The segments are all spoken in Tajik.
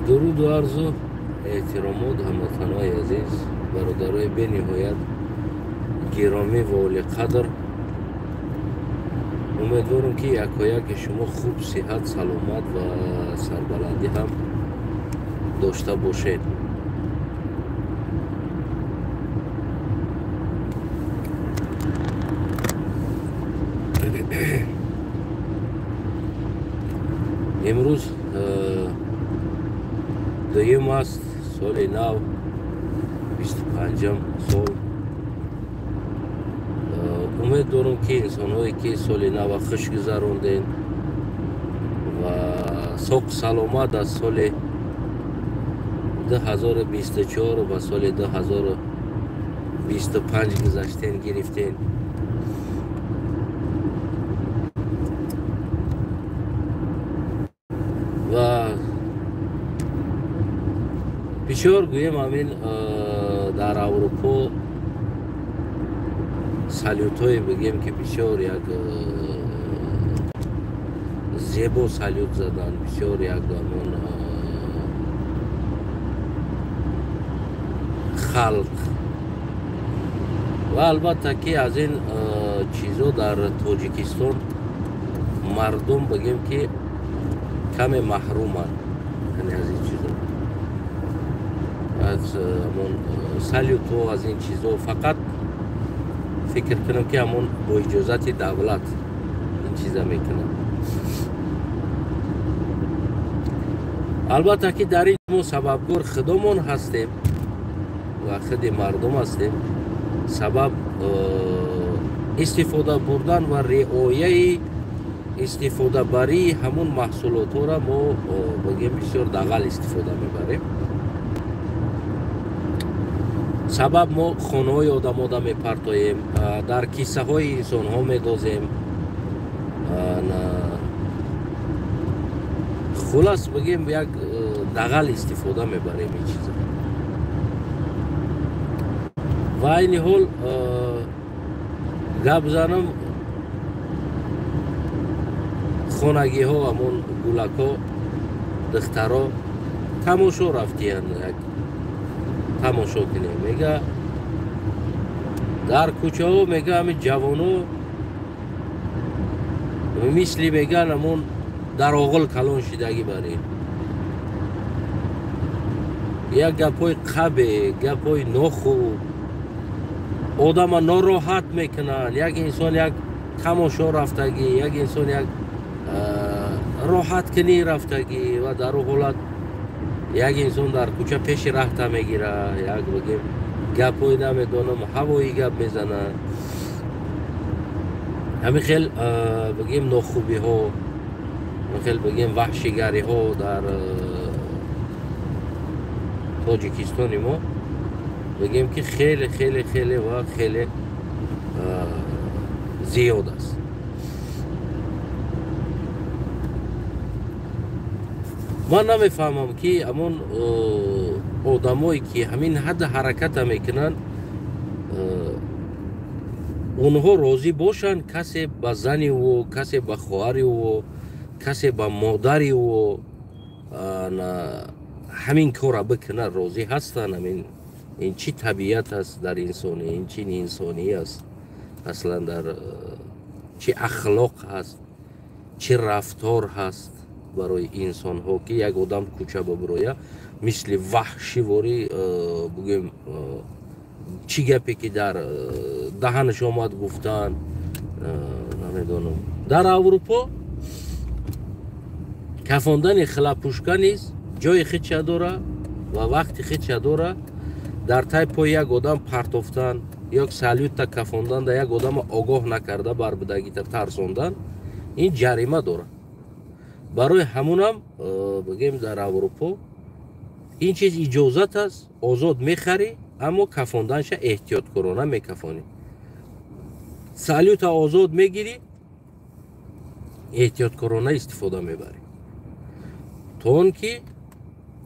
Дуруду арзу эҳтиромот ҳамватанои азиз, бародарои бениҳоят гиромӣ ва олиқадр. Умедворам, ки якояки шумо хуб, сиҳат, саломат ва сарбаландӣ ҳам дошта бошед. Имрӯз дуюм аст, соли нав, 25-м сол. Умед дорам, ки инсонҳое, ки соли нава хуш гузарондед ва соқ саломат аз соли 2024 ба соли 2025 гузаштен, гирифтен. Ва бисёр гӯем, ҳамин дар Аврупо салютҳое бигем, ки бисёр як зебо салют задан, бисёр як ҳамон халқ. Ва албатта, ки аз ин чизо дар Тоҷикистон мардум бигем, ки каме маҳруманд, яъне аз ин чизо, аз ҳамон салютҳо, аз ин чизо. Фақат фикр кунам, ки ҳамон бо иҷозати давлат ин чиза мекунад. Албатта, ки дар ин мо сабабгор худомон ҳастем ва худи мардум ҳастем. Сабаб истифода бурдан ва риояи истифодабарии ҳамон маҳсулотҳоро мо бигем бисёр дағал истифода мебарем. Сабаб мо хонаҳои одамода мепартоем, дар киссаҳои инсонҳо медозем. Хулас, бигем, як дағал истифода мебарем ин чиза. Ва айни ҳол гап занам, хонагиҳо, ҳамон гулакҳо, духтаро тамошо рафтиянд, як тамошо кунем, мега. Дар кӯчаҳо, мега, ҳамин ҷавоно мисли, меган, ҳамон дар оғил калон шидагӣ барем, як гапҳои қабе, гапҳои нохуб одама нороҳат мекунанд. Як инсон як тамошо рафтагӣ, як инсон як роҳаткунӣ рафтагӣ ва дар ӯ ҳолат як инсон дар кӯча пеши раҳта мегира, як бигем гапҳои намедонам ҳавои гап мезана. Ҳамин хел бигем нохубиҳо, ҳамин хел бигем ваҳшигариҳо дар Тоҷикистони мо бигем, ки хеле, хеле, хеле ва хеле зиёд аст. Ман намефаҳмам, ки ҳамон одамое, ки ҳамин ҳадда ҳараката мекунанд, онҳо розӣ бошанд, касе ба зани ӯ, касе ба хоҳари ӯ, касе ба модари ӯ ҳамин корра бикунад, розӣ ҳастанд. Ҳамин ин чӣ табиат аст дар инсонӣ, ин чӣ инсонӣ аст аслан, дар чӣ ахлоқ ҳаст, чӣ рафтор ҳаст барои инсонҳо, ки як одам кӯча бибироя, мисли ваҳшиворӣ, бигӯем, чӣ гапе ки дар даҳанаш омад гуфтан, намедонам. Дар Аврупо кафондани хлопушка низ ҷои худша дора ва вақти худша дора. Дар тай пои як одам партофтан ё салюта кафондан, да як одама огоҳ накарда барбудагита тарсондан, ин ҷарима дорад. Барои ҳамунам бигем, дар Аврупо ин чиз иҷозат аст, озод мехарӣ, аммо кафонданша эҳтиёткорона мекафонӣ. Салюта озод мегирӣ, эҳтиёткорона истифода мебарӣ, то он ки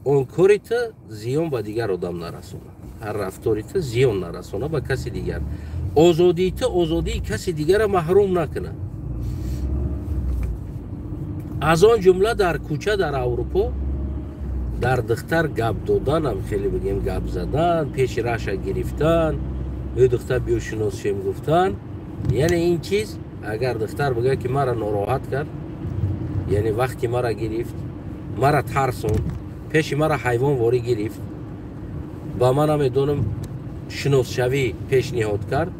он кори ту зиён ба дигар одам нарасонад, ҳар рафтори ту зиён нарасона ба каси дигар, озодии ту озодии каси дигара маҳрум накунад. Аз он ҷумла дар кӯча дар Аврупо Дар духтар гап доданам хеле бигем гап задан, пеши раша гирифтан, ӯ духтар биё шинос шем гуфтан, яъне ин чиз агар духтар бигӯяд ки мара нороҳат кард, яъне вақти мара гирифт, мара тарсонд, пеши мара ҳайвонворӣ гирифт, ба ман намедонам шиносшавӣ пешниҳод кард,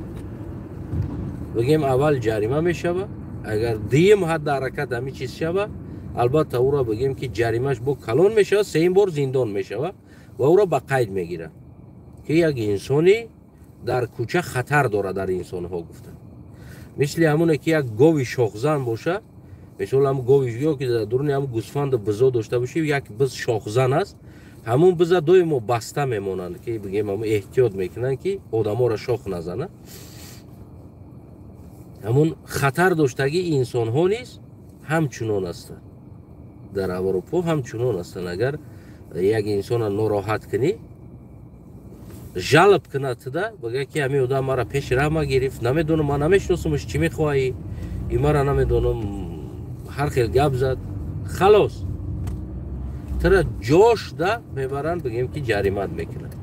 бигем аввал ҷарима мешава. Агар дуюм ҳадда ҳаракат ҳамин чиз шава, албатта ӯро бигем ки ҷаримаш бо калон мешава, сеюм бор зиндон мешава ва ӯро ба қайд мегирад ки як инсони дар кӯча хатар дорад дар инсонҳо гуфта. Мисли ҳамоне ки як гови шохзан боша, мисол ҳам гови ё ки дар дуруни ҳам гӯсфанду бизо дошта бошӣ, як биз шохзан аст, ҳамон биза доимо баста мемонанд ки бигем ҳамон эҳтиёт мекунанд ки одаморо шох назанад. Ҳамон хатар доштагии инсонҳо низ ҳамчунон ҳастанд. Дар Аврупо ҳамчунон ҳастанд. Агар як инсона нороҳат кунӣ, жалоб кунад туда, бигӯяд ки ҳамин одам мара пеши раҳма гирифт, намедонам, ман намешиносамш, чӣ мехоҳӣ, и мара намедонам, ҳар хел гап зад, халос тура ҷош да мебаранд, бигем ки ҷаримат мекунад.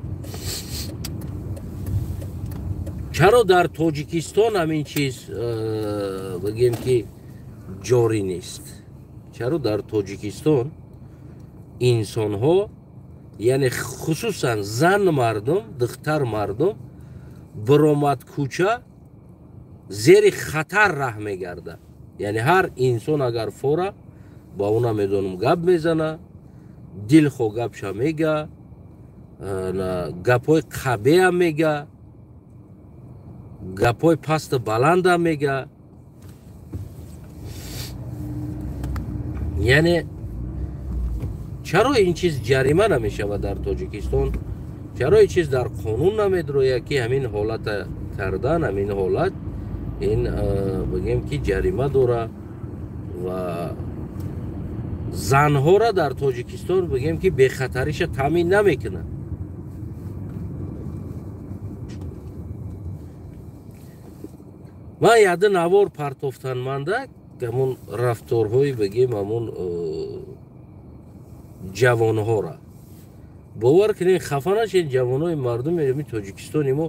Чаро дар Тоҷикистон ҳамин чиз бигем ки ҷорӣ нест? Чаро дар Тоҷикистон инсонҳо, яъне хусусан зан мардум, духтар мардум биромад кӯча зери хатар раҳ мегардад? Яъне ҳар инсон агар фора ба ӯ намедонам гап мезана, дилхо гапша мега, гапҳои қабеам мега, гапҳои пасту баландам мега. Яъне чаро ин чиз ҷарима намешавад дар Тоҷикистон? Чаро ин чиз дар қонун намедрояд ки ҳамин ҳолата кардан, ҳамин ҳолат ин бигем ки ҷарима дора ва занҳоро дар Тоҷикистон бигем ки бехатариша таъмин намекунад? Ман яде навор партофтан манда ҳамон рафторҳои бигем ҳамон ҷавонҳоро. Бовар кунед, хафа нашед, ҷавонҳои мардуми Тоҷикистони мо,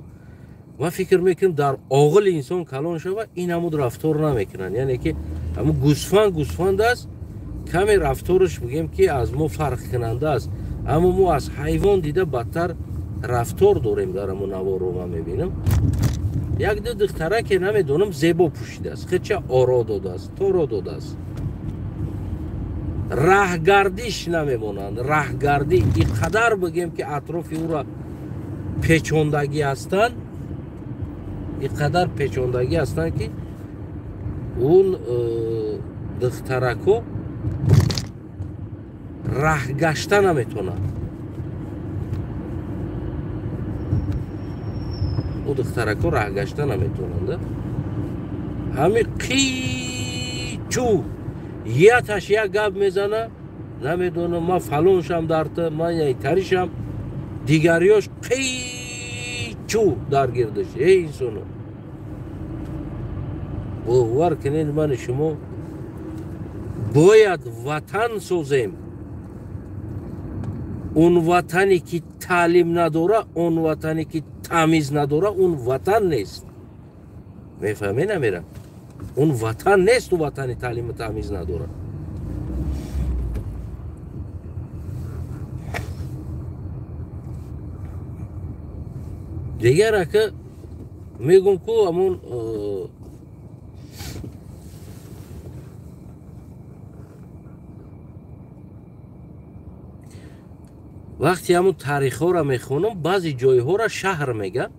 ман фикр мекунам дар оғили инсон калон шава ин ҳамуд рафтор намекунанд. Яъне ки ҳамун гӯсфанд гӯсфанд аст, каме рафтораш бигем ки аз мо фарқкунанда аст, аммо мо аз ҳайвон дида бадтар рафтор дорем. Дар ҳамун наворро ман мебинам, як ду духтараке намедонам зебо пӯшидааст, хеча оро додааст, торо додааст, раҳгардиш намемонанд. Раҳгардӣ ин қадар бигем ки атрофи ӯро печондагӣ ҳастанд, ин қадар печондагӣ ҳастанд ки он духтарако раҳгашта наметонанд. Ӯ духтарако раҳгашта наметонанд. Ҳамин қичу яташ як гап мезана, намедонам ман фалоншам дар ту, ман яйтаришам, дигариёш қичу дар гирдиш. Эй инсоно, бовар кунед, мани шумо бояд ватан созем. Он ватане ки таълим надора, он ватане ки тамиз надора, он ватан нест. Мефаҳме намера? Он ватан нест, у ватани таълиму тамиз надора. Дигар ака мегум ку ҳамон вақте ҳамон таърихҳоро мехонам, баъзе ҷойҳоро шаҳр мегӯянд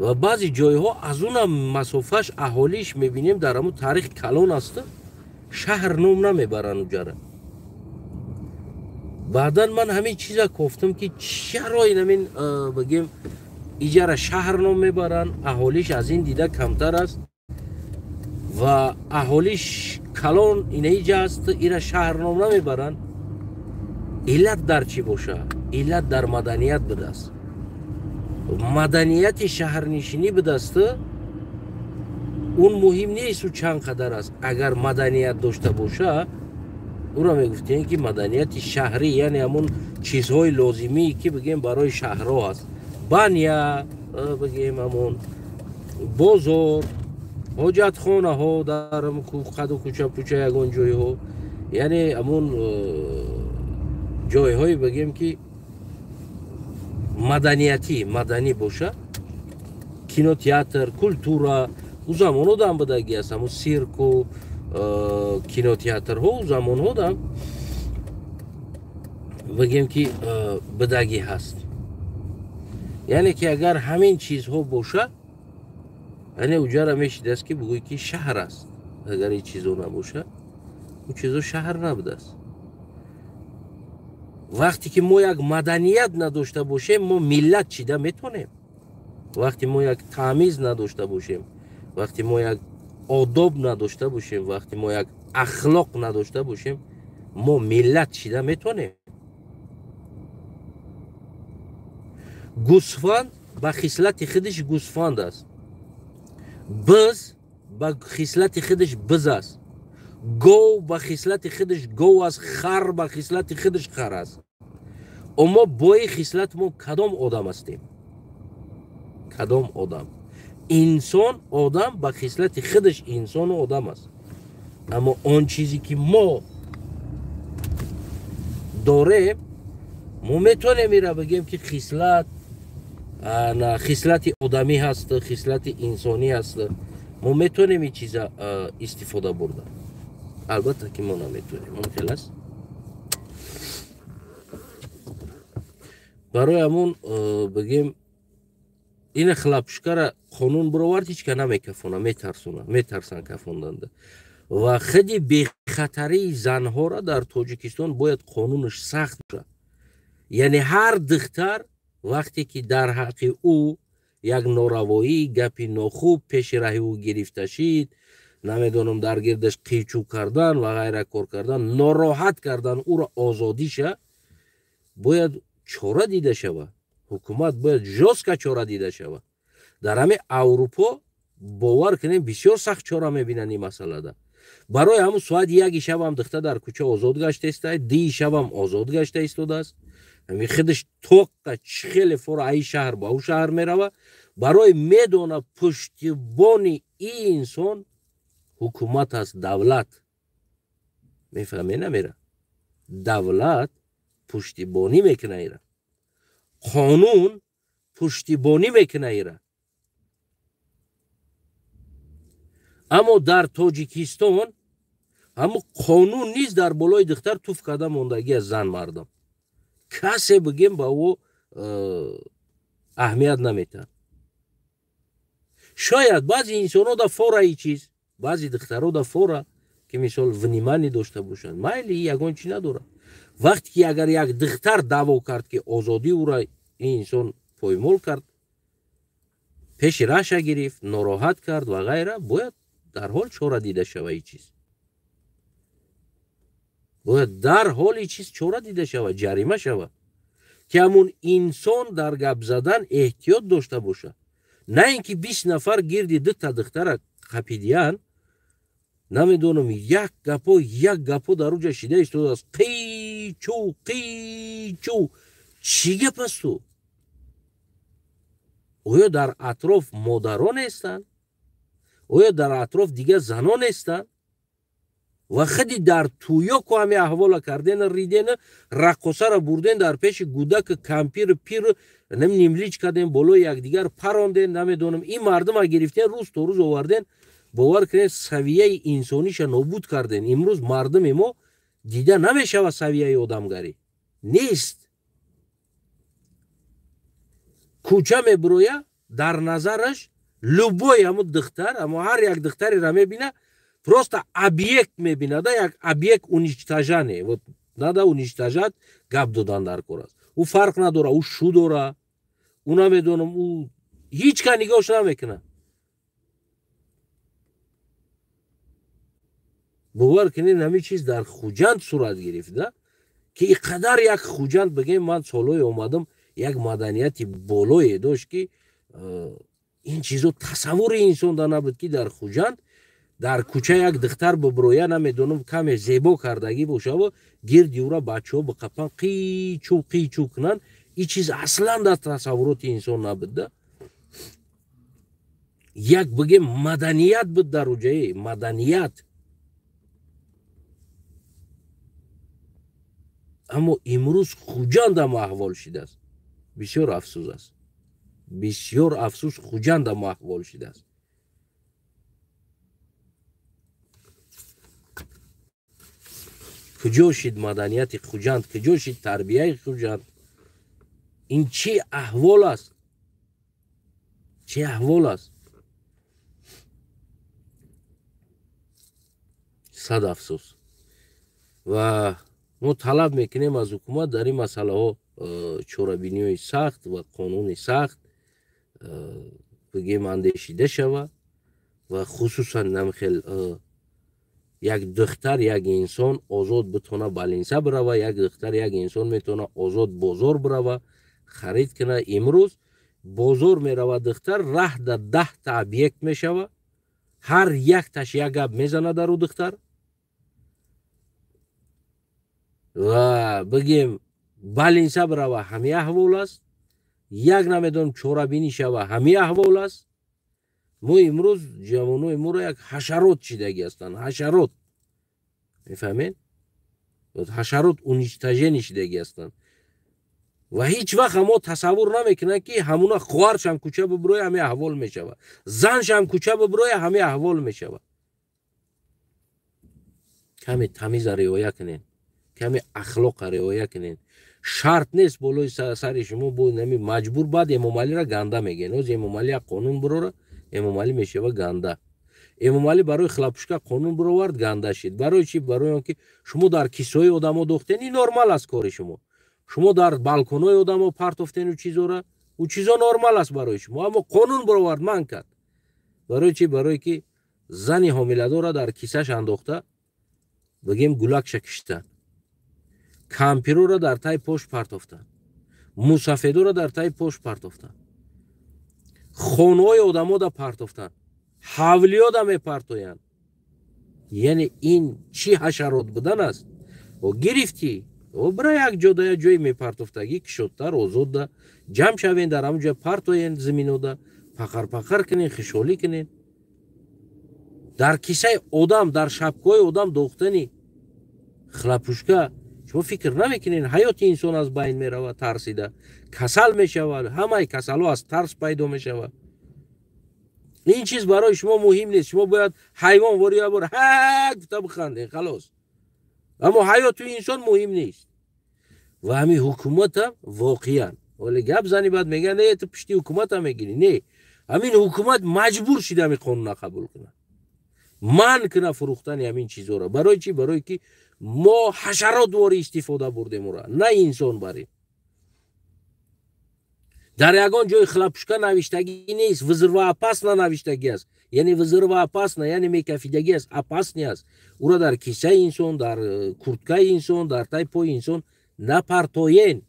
ва баъзе ҷойҳо аз унам масофааш аҳолиш мебинем дар ҳамон таърих калон аст, шаҳр ном намебаранд уҷара. Баъдан ман ҳамин чиза кофтам ки чаро ин ҳамин бигем иҷара шаҳр ном мебаранд, аҳолиш аз ин дида камтар аст ва аҳолиш калон инаиҷа аст, ира шаҳр ном намебаранд. Иллат дар чӣ боша? Иллат дар маданият будааст. Маданияти шаҳрнишинӣ будааст, он муҳим нест ӯ чанд қадар аст. Агар маданият дошта боша, Ура мегуфтем, ки маданияти шаҳрӣ, яъне ҳамун чизҳои лозимӣ, ки бигем барои шаҳрҳо аст. Баня, бигем ҳамун бозор, ҳоҷатхонаҳо дар қаду кӯча пуча ягон ҷойҳо, яъне ҳамун ҷойҳое бигем, ки маданиятӣ, маданӣ боша, кинотеатр, культура. Ӯ замонҳо дам будагӣ аст, ҳамун сирку кинотеатрҳо ӯ замонҳо дам бигем, ки будагӣ ҳаст. Яъне ки агар ҳамин чизҳо боша, яъне уҷара мешидааст, ки бигӯй, ки шаҳр аст. Агар ин чизо набоша, ӯ чизо шаҳр набудааст. Вақте ки мо як маданият надошта бошем, мо миллат чида метавонем? Вақте мо як тамиз надошта бошем, вақте мо як одоб надошта бошем, вақте мо як ахлоқ надошта бошем, мо миллат чида метавонем? Гӯсфанд ба хислати худаш гӯсфанд аст, биз ба хислати худаш биз аст, гов ба хислати худаш гов аст, хар ба хислати худаш хар аст. Мо бои хислат мо кадом одам ҳастем? Кадом одам? Инсон, одам ба хислати худаш инсону одам аст, аммо он чизе, ки мо дорем, мо метавонем ира бигем, ки хислат, хислати одамӣ ҳаст, хислати инсонӣ ҳаст? Мо метавонем ин чиза истифода бурда? Албатта, ки мо наметавонем. Он хел аст. Барои ҳамун бигем, ина хлопушкара қонун бировард, ҳеч ка намекафона, метарсона, метарсан кафонданда. Ва худи бехатарии занҳоро дар Тоҷикистон бояд қонунаш сахт бошад. Яъне ҳар духтар вақте ки дар ҳаққи ӯ як норавоӣ, гапи нохуб пеши раҳи ӯ гирифта шид, намедонам, дар гирдаш қичӯ кардан ва ғайра кор кардан, нороҳат кардан ӯро, озодиша, бояд чора дида шавад. Ҳукумат бояд жёстко чора дида шавад. Дар ҳамин Аврупо, бовар кунем, бисёр сахт чора мебинанд ин масъалада. Барои ҳамун соати 1-и шабам духта дар кӯча озод гашта истода, 2-и шабам озод гашта истодааст. Ҳамин худаш тоққа чӣ хеле фора аи шаҳр ба ӯ шаҳр мерава. Барои медона, пуштибони ин инсон ҳукумат аст, давлат. Мефаҳме, намера? Давлат пуштибонӣ мекуна ира, қонун пуштибонӣ мекуна ира. Аммо дар Тоҷикистон ҳамун қонун низ дар болои духтар туф карда мондагӣ аз зан мардам. Касе, бигем, ба ӯ аҳамият наметаҳад. Шояд баъзе инсонҳо да фораи чиз, баъзе духтаро да фора, ки мисол внимание дошта бошанд, майли, ягон чи надорад. Вақте ки агар як духтар даъво кард, ки озодии ӯро ин инсон поймол кард, пеши раша гирифт, нороҳат кард ва ғайра, бояд дар ҳол чора дида шава. Ин чиз бояд дар ҳоли чиз чора дида шавад, ҷарима шавад, ки ҳамун инсон дар гап задан эҳтиёт дошта бошад. На ин ки 20 нафар гирди дута духтара қапидиян, намедонам, як гапо, як гапо дар уҷа шида истодааст, қичу қичу. Чӣ гап асту? Оё дар атроф модарон нестанд? Оё дар атроф дигар занон нестанд? Ва худи дар тӯё ку ҳами аҳвола кардена, ридена, раққосаро бурден, дар пеши гудаку кампиру пиру нимлич карден, болои якдигар паронден, намедонам, ин мардума гирифтен, рӯз то рӯз оварден. Бовар кунед, савияи инсониша нобуд карден. Имрӯз мардуми мо дида намешавад, савияи одамгарӣ нест. Кӯча мебироя, дар назараш любой ҳамун духтар, амо ҳар як духтареро мебина, просто объект мебинада, як объект уничтожане. Вот надо уничтожать, гап додан дар кор аст. Ӯ фарқ надора, ӯ шу дора, ӯ намедонам, ӯ ҳеҷ ка нигоҳш намекунад. Бовар кунед, ҳамин чиз дар Хуҷанд сурат гирифта, ки ин қадар як Хуҷанд, бигем, ман солҳое омадам, як маданияти болое дошт, ки ин чизо тасаввури инсон да набуд, ки дар Хуҷанд Дар кӯча як духтар биброя, намедонам, каме зебо кардагӣ бошаву гирди ӯра бачаҳо биқапан, қичу қичу кунанд. Ин чиз аслан дар тасаввуроти инсон набуда. Як бигем маданият буд дар уҷае, маданият. Аммо имрӯз Хуҷандам аҳвол шидааст. Бисёр афсӯс аст, бисёр афсӯс, Хуҷандам аҳвол шидааст. Куҷо шид маданияти Хуҷанд? Куҷо шид тарбияи Хуҷанд? Ин чӣ аҳвол аст? Чӣ аҳвол аст? Сад афсӯс. Ва мо талаб мекунем аз ҳукумат дар ин масъалаҳо чорабиниҳои сахт ва қонуни сахт бигем андешида шава ва хусусан намхел як духтар, як инсон озод битона балинса бирава, як духтар, як инсон метавона озод бозор бирава, харид куна. Имрӯз бозор мерава духтар, раҳ дар 10та объект мешава, ҳар якташ як гап мезана дар ӯ духтар ва бигем балинса бирава, ҳами аҳвол аст. Як намедонам чорабинӣ шава, ҳами аҳвол аст. Мо имрӯз ҷавонои моро як ҳашарот шидагӣ ҳастанд, ҳашарот, мефаҳмед? Ҳашарот уничтожени шидагӣ ҳастанд ва ҳеҷ вақт мо тасаввур намекунанд, ки ҳамуна хоҳаршам кӯча бибироя, ҳами аҳвол мешава, заншам кӯча бибироя, ҳами аҳвол мешава. Каме тамиза риоя кунед, каме ахлоқа риоя кунед. Шарт нест болои сари шумо бо нами маҷбур. Баъд Эмомалиро ганда мегӯянд. Оз Эмомалӣ як қонун бирора, Эмомалӣ мешава ганда. Эмомалӣ барои хлопушка қонун бировард, ганда шид. Барои чӣ? Барои он ки шумо дар кисои одамо дохтен, ин нормал аст кори шумо. Шумо дар балконҳои одамо партофтен ӯ чизора, ӯ чизо нормал аст барои шумо. Аммо қонун бировард, ман кард. Барои чӣ? Барое ки зани ҳомиладорра дар кисаш андохта, бигем, гулакша киштанд, кампирора дар таи пош партофтанд, мусафедора дар таи пош партофтанд, хонаҳои одамода партофтанд, ҳавлиёда мепартоянд. Яъне ин чӣ ҳашарот будан аст? О гирифтӣ, о бира як ҷода, як ҷое мепартофтагӣ кишодтар, озодда ҷамъ шавен, дар ҳамон ҷо партоен, зиминода пақар-пақар кунен, хишолӣ кунен. Дар кисаи одам, дар шапкаҳои одам дохтани хлопушка, шумо фикр намекунед ҳаёти инсон аз байн меравад, тарсида касал мешавад, ҳамаи касалҳо аз тарс пайдо мешавад. Ин чиз барои шумо муҳим нест. Шумо бояд ҳайвон вори як бор ҳа гуфта бихандед, халос. Аммо ҳаёти инсон муҳим нест. Ва ҳамин ҳукуматам воқеан, вале гап зани, баъд мегӯянд, не, ту пишти ҳукуматам мегирӣ. Не, ҳамин ҳукумат маҷбур шида ҳамин қонуна қабул кунад, манъ куна фурӯхтани ҳамин чизҳоро. Барои чӣ? Барое ки мо ҳашарот ворӣ истифода бурдем ӯра, на инсон барем. Дар ягон ҷои хлопушка навиштагӣ нест, взрывоопасно навиштагӣ аст. Яъне взрывоопасно, яъне мекафидагӣ аст, опасный аст. Ӯра дар кисаи инсон, дар курткаи инсон, дар таи пои инсон напартоен,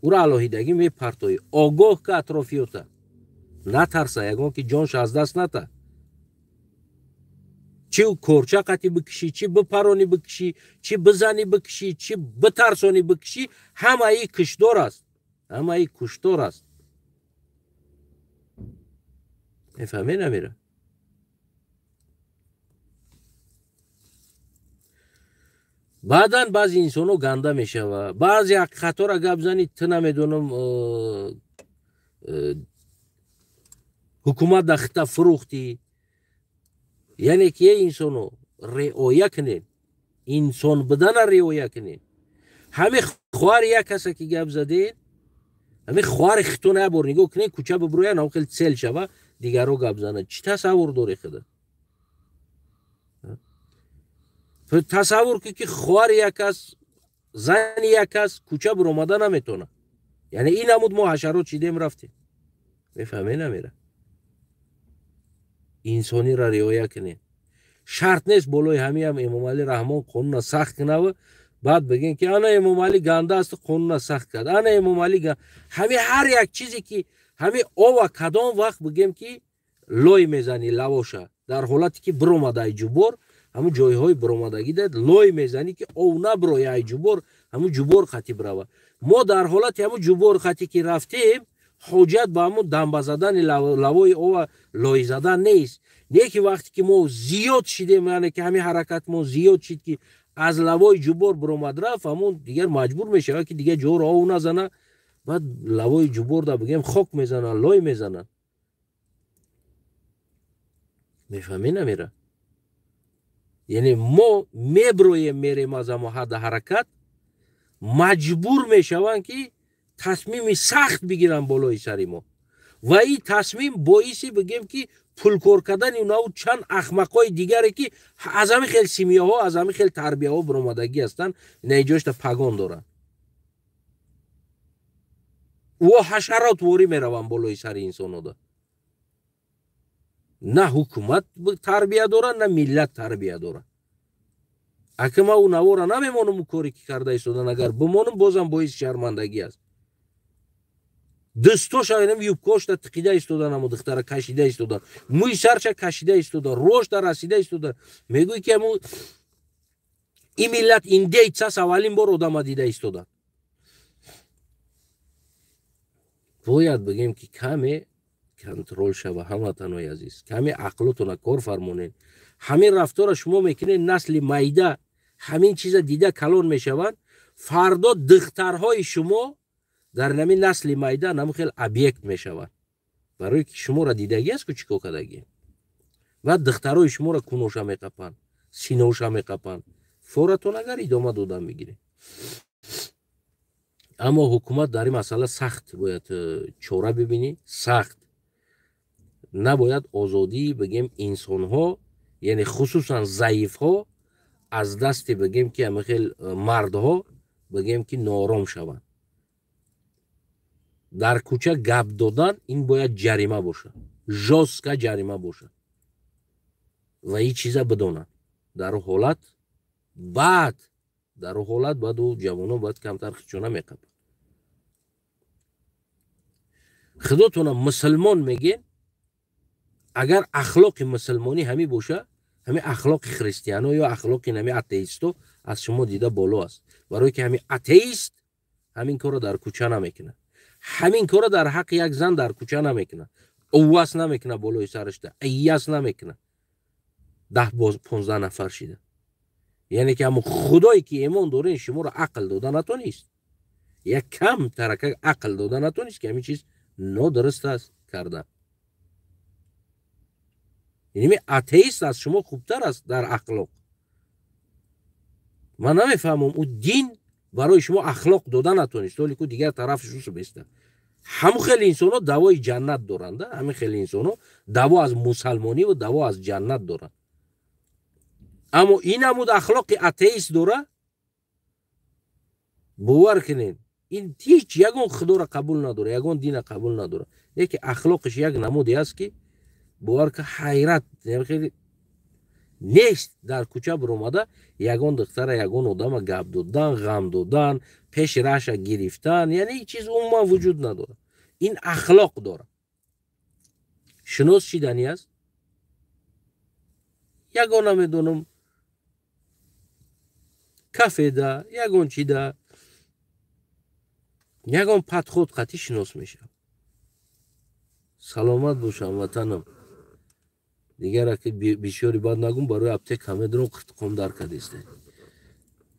ӯра алоҳидагӣ мепартоӣ. Огоҳ ка атрофиёта, натарса, ягон ки ҷонш аз даст ната. Чӣ корча қати бикишӣ, чӣ бипаронӣ бикишӣ, чӣ бизанӣ бикишӣ, чӣ битарсонӣ бикишӣ, ҳамаи киштор аст, ҳамаи куштор аст. Мефаҳмед амира? Баъдан баъзе инсонҳо ганда мешава, баъзе ҳақиқатҳоро гап зани, ту намедонам, ҳукумат дар хита фурӯхтӣ. Яъне ки е инсоно, риоя кунед, инсон будана риоя кунед. Ҳами хоҳари як каса ки гап задед, ҳами хоҳари хитона як бор нигоҳ кунед, кӯча бибироян, ҳам хел цел шава, дигарро гап занад. Чӣ тасаввур дорӣ худа? Тасаввур кун, ки хоҳари як кас, зани як кас кӯча биромада наметавонад. Яъне ин намуд мо ҳашарот шидем, рафтем. Мефаҳмед намера? Инсониро риоя кунед. Шарт нест болои ҳамиам Эмомалӣ Раҳмон қонуна сахт кунаву баъд бигӯем, ки ана Эмомалӣ ганда аст, қонуна сахт кард, ана Эмомалӣ. Ҳами ҳар як чизе ки ҳами ова кадом вақт бигӯем, ки лой мезанӣ лавоша Дар ҳолате ки биромада ай ҷубор, ҳамун ҷойҳои биромадагида лой мезанӣ, ки ов набироя ай ҷубор, ҳамун ҷубор хати бирава. Мо дар ҳолати ҳамун ҷубор хати ки рафтем, ҳоҷат ба ҳамун дамба задани лавои ова лой задан нест. Не ки вақте ки мо зиёд шидем, яъне ки ҳамин ҳаракат мо зиёд шид, ки аз лавои ҷубор биромад рафт, ҳамун дигар маҷбур мешавад, ки дигар ҷоро ов назана, баъд лавои ҷуборда бигем хок мезананд, лой мезананд. Мефаҳмӣ намера? Яъне мо меброем, мерем аз ҳамо ҳадда ҳаракат, маҷбур мешаванд, ки тасмими сахт бигиранд болои сари мо. Ва ин тасмим боиси бигем ки пулкор кардани унаву чанд ахмақҳои дигаре, ки аз ҳамин хел семья ҳо, аз ҳамин хел тарбияҳо биромадагӣ ҳастанд, наиҷошта пагон доранд. Во ҳашарот ворӣ мераванд болои сари инсонода. На ҳукумат тарбия дорад, на миллат тарбия дорад. Ака ма ӯ навора намемонам, ӯ коре ки карда истодан, агар бимонам, бозам боиси шармандагӣ аст. Дастоша инам юбка ошта тиқида истодан, амо духтара кашида истодан, мӯи сарша кашида истодан, рошта расида истодан. Мегӯй ки амо ин миллат индейц аст, аввалин бор одама дида истодан. Бояд бигем ки каме контроль шава, ҳамватанои азиз, каме ақлотона кор фармонед. Ҳамин рафтора шумо мекунед, насли майда ҳамин чиза дида калон мешаванд. Фардо духтарҳои шумо дар нами насли майда наму хел объект мешаванд, барое ки шуморо дидагӣ аст ку чӣ кор кардагӣ. Баъд духтарҳои шуморо куноша меқапанд, синоша меқапанд. Форатон агар идома додан мегиред. Аммо ҳукумат дар ин масъала сахт бояд чора бибинӣ, сахт. Набояд озодии бигем инсонҳо, яъне хусусан заифҳо, аз дасти бигем ки ҳама хел мардҳо бигем ки ноором шаванд. Дар кӯча гап додан ин бояд ҷарима бошад, жёстко ҷарима бошад. Ва ин чиза бидонанд. Дар ҳолат баъд, дар ҳолат баъд ӯ ҷавоно бояд камтар хичона меқапанд. Худотона мусулмон мегӯен, агар ахлоқи мусулмонӣ ҳамин боша, ҳамин ахлоқи христиано ё ахлоқи нами атеисто аз шумо дида боло аст. Барое ки ҳамин атеист ҳамин корро дар кӯча намекунад, ҳамин корро дар ҳаққи як зан дар кӯча намекунад, увас намекунад болои сарашда, ияс намекунад, 10-15 нафар шида. Яъне ки ҳамон худое ки эмон дорен, шуморо ақл дода натонист, як кам тарака ақл дода натонист, ки ҳамин чиз нодуруст аст карда. Яъне атеист аз шумо хубтар аст дар ахлоқ. Ман намефаҳмам, ӯ дин барои шумо ахлоқ дода натонист, толе ку дигар тарафаш беста. Ҳамун хеле инсонҳо давои ҷаннат доранд, ҳамин хеле инсонҳо даво аз мусалмонӣ ва даво аз ҷаннат доранд. Аммо ин ҳамуд ахлоқи атеист дора, бовар кунед, ин ҳеҷ ягон худоро қабул надора, ягон дина қабул надора, лекин ахлоқиш як намуде аст, ки бовар ка, ҳайрат нест. Дар кӯча биромада ягон духтара, ягон одама гап додан, ғам додан, пеши раша гирифтан, яъне ин чиз умуман вуҷуд надорад. Ин ахлоқ дорад. Шинос шиданӣ аст, ягон намедонам кафеда, ягон чида, ягон подход қатӣ шинос мешавад. Саломат бошам, ватанам. Дигар аки бисёри бад нагум, барои аптека медурам, қиртиқом дар кадисте.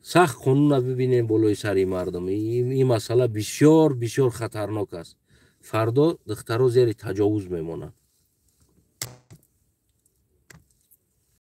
Сахт қонуна бибинем болои сари мардум. Ин масъала бисёр бисёр хатарнок аст. Фардо духтаро зери таҷовуз мемонанд.